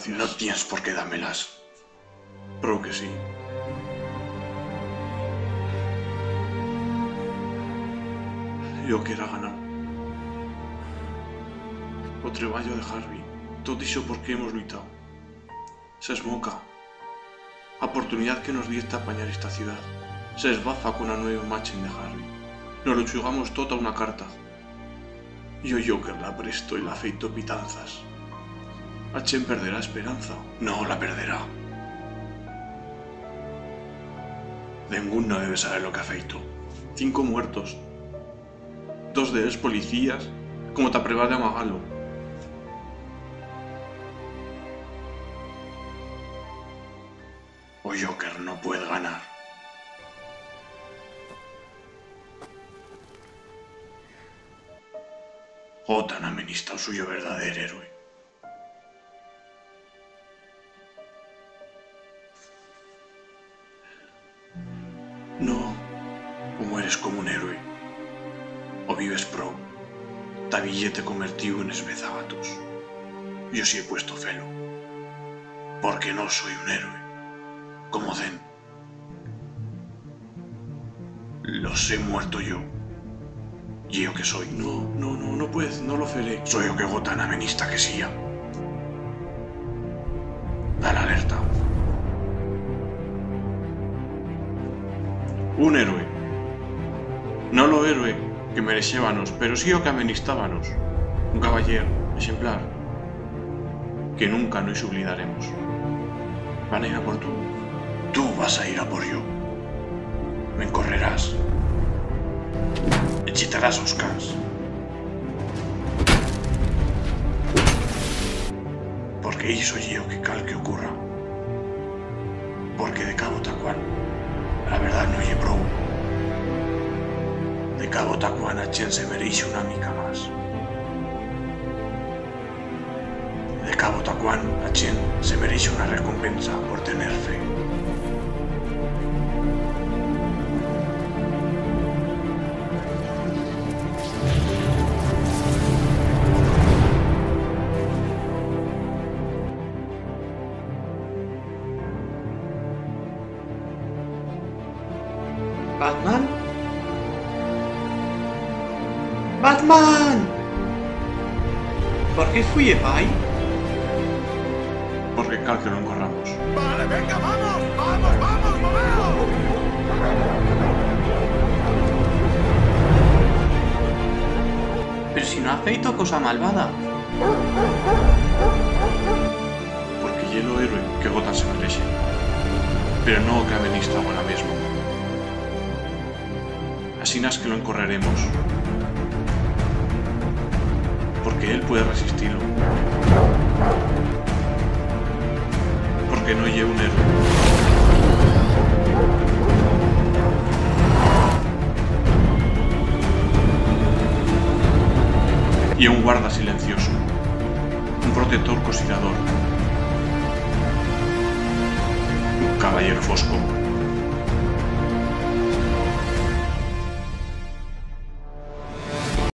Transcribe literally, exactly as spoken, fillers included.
No tiens por qué dar-me-las. Prou que sí. Joker ha ganau. O treballo de Harvey. Tot ixo por qué hemos luitau. S'esmoca. A oportunidat que nos diez ta apanyar esta ciudat s'esbafa con a nueva imachen de Harvey. Nos lo chugamos tot a una carta. Y o Joker l'ha presto y l'ha feito pitanzas. A chent perderá a esperanza? No la perderá. Dengún no debe saber lo que ha feito. Cinco muertos. Dos d'els policías, como ta prebar d'amagar-lo. O Joker no puet ganar. Gotham amenista o suyo verdader héroe. No, o mueres como un héroe, o vives prou. Ta viuya te convertiu en esbezagatos. Yo sí he puesto fer-lo, porque no soi un héroe, como cen. Los he muerto yo. Ye o que soi. No, no, no, no puez, no lo feré. Soi o que Gotham amenista que siya. Da l'alerta. Un héroe. No lo héroe que mereixébanos, pero sí o que amenistábanos. Un caballer exemplar. Que nunca no ixo oblidaremos. Van a ir a por tu. Tu vas a ir a por yo. Me'n correrás. E chitarás os cans. Porque ixo ye o que cal que ocurra. Porque de cabo ta cuan la verdat no ye prou. De cabo ta cuan a chent se mereixe una mica mas. De cabo ta cuan a chent se mereixe una recompensa por tener fe. Batman? Batman! Por qué fuye pai? Porque cal que lo encorramos. Vale, venga, vamos, vamos, vamos, moveu! Pero si no ha feito cosa malvada. Porque ye lo héroe que Gotham se mereixe, pero no o que amenista agora mesmo. Asinas que lo encorreremos. Porque él puede resistir-lo. Porque no ye un héroe. Ye un guarda silencioso. Un protector cosirador. Un caballero fosco.